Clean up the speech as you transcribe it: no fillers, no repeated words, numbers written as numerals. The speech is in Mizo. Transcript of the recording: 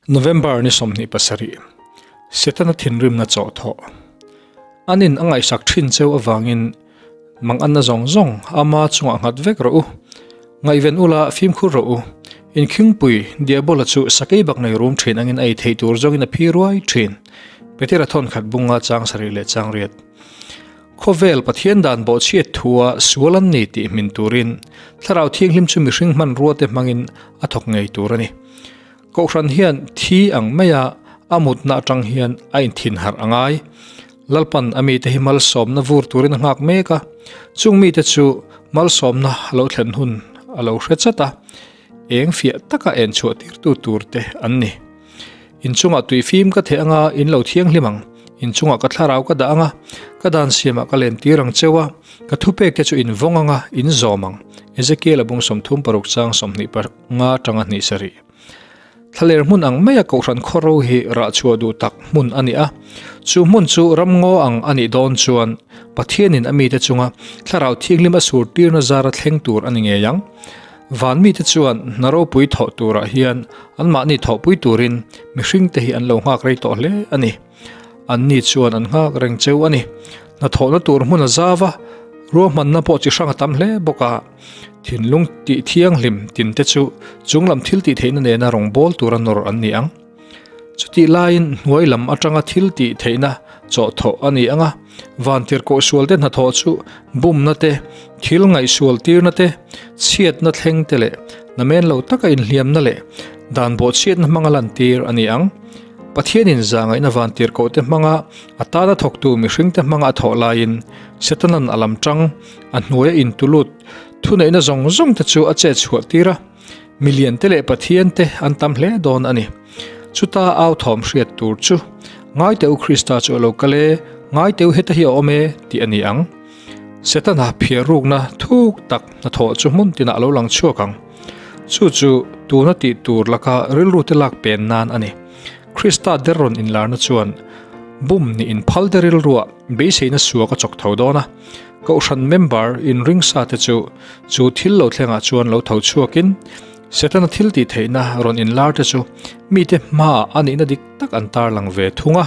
November ni 27, Setana thinrimna chawhthawh. Anin a ngaihsak thin cheu avangin manganna zawng zawng ama chungah nghat vek rawh u. Ngaihven ula fimkhur rawh u. Inkhingpui Diabola chu sakei bak nei rum thin angin a ei theih tur zawngin a phi ruai thin. Petera thawnkhat bunga chang sarih leh chang riat. Khawvel Pathian dan bawhchhiat thua sual an ni tih hmin turin Thlarau Thianghlim chu mihring hmanrua te hmangin a thawk ngei tur a ni. Kohhran hian thi ang maia a mutna atang hian a inthin harh a ngai. Lalpan a mite hi malsawmna vur turin a nghak mek a, chung mite chu malsawmna a lo thlen hun a lo hre chat a, eng fiah taka en chhuah tirtu tur te an ni. Inchungah tui fim ka theh anga in lo thianghlim ang, inchungah ka thlarau ka dah anga ka dan siamah ka len tir ang cheu a, ka thupek te chu in vawng anga in zawm ang. Ezekiel-a bung 36 chang 20. Nga tanga hnih sarih. Thlaler hmun ang maia Kohhran khawro hi rah chhuah duh tak hmun a ni a. Chu hmun chu ramngaw ang a nih dawn chuan Pathianin a mite chunga Thlarau Thianghlim a sur tirna zara thleng tur a ni ngei ang. Van mite chuan hna ropui thawh turah hian anmahni thawhpui turin mihringte hi an lo nghak rei tawh hle a ni. Anni chuan an nghak reng cheu a ni. Hnathawhna tur hmun a zau a, ruahmanna pawh chi hrang a tam hle bawk a. Thinlung tih thianghlim tinte chu chunglam thil tih theihna nena rawngbâwl tura nawr an ni ang. Chutih laiin hnuai lam atanga thil tih theihna chawhthawh a ni ang a, vantirhkoh sualte hnathawh chu bumna te, thil ngaihsual tirna te, chhiatna thleng te leh namen lo taka inhliamna leh dan bawhchhiatna hmanga lantir a ni ang. Pathianin zahngaihna vantirhkohte hmanga a tana thawktu mihringte hmanga a thawh laiin Setanan a lam tang a hnuaia intulut thuneihna zawng zawng te chu a chet chhuah tir a, milian te leh Pathian te an tam hle dawn a ni. Chuta au thawm hriat tur chu, Ngai teh u Krista chu a lo kal e, ngai teh u heta hi a awm e, tih a ni ang. Setana phiar rukna thuk tak hnathawh chu hmun tinah a lo lang chhuak ang. Chu chu tuna tih tur laka rilru te lak pen nan a ni. Krista der rawn inlarna chuan bum nih inphal te rilruah beiseina suak a chawk tho dawn a. Kohhran member inringsa te chu chu thil lo thlengah chuan lo tho chhuakin Setana thil tih theihna rawn inlar te chu mite hmaah a nihna dik tak an tarlang ve thung a.